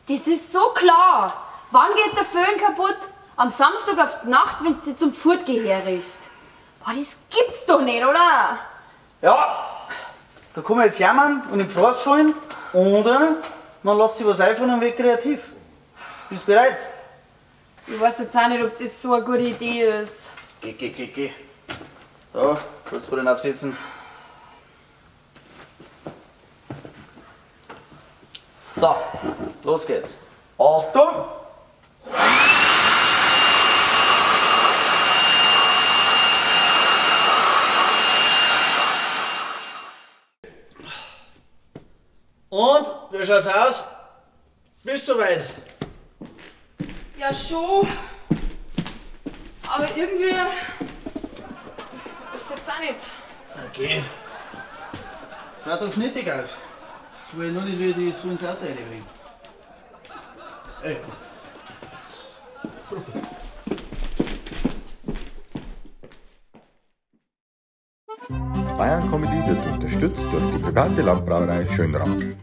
Das ist so klar. Wann geht der Föhn kaputt? Am Samstag auf die Nacht, wenn du zum Furtgehör ist. Boah, das gibt's doch nicht, oder? Ja, da kann man jetzt jammern und im Fraß fallen, oder man lässt sich was einfallen und wird kreativ. Bist du bereit? Ich weiß jetzt auch nicht, ob das so eine gute Idee ist. Geh, geh, geh, geh. So, Schutzbrille aufsetzen. So, los geht's. Achtung! Und, wie schaut's aus? Bist du soweit? Ja, schon. Aber irgendwie ist jetzt auch nicht. Okay. Schaut doch schnittig aus. Das will ich nur nicht, wie die so ins Auto reinbringen. Ey. Bayern Comedy wird unterstützt durch die private Landbrauerei Schönram.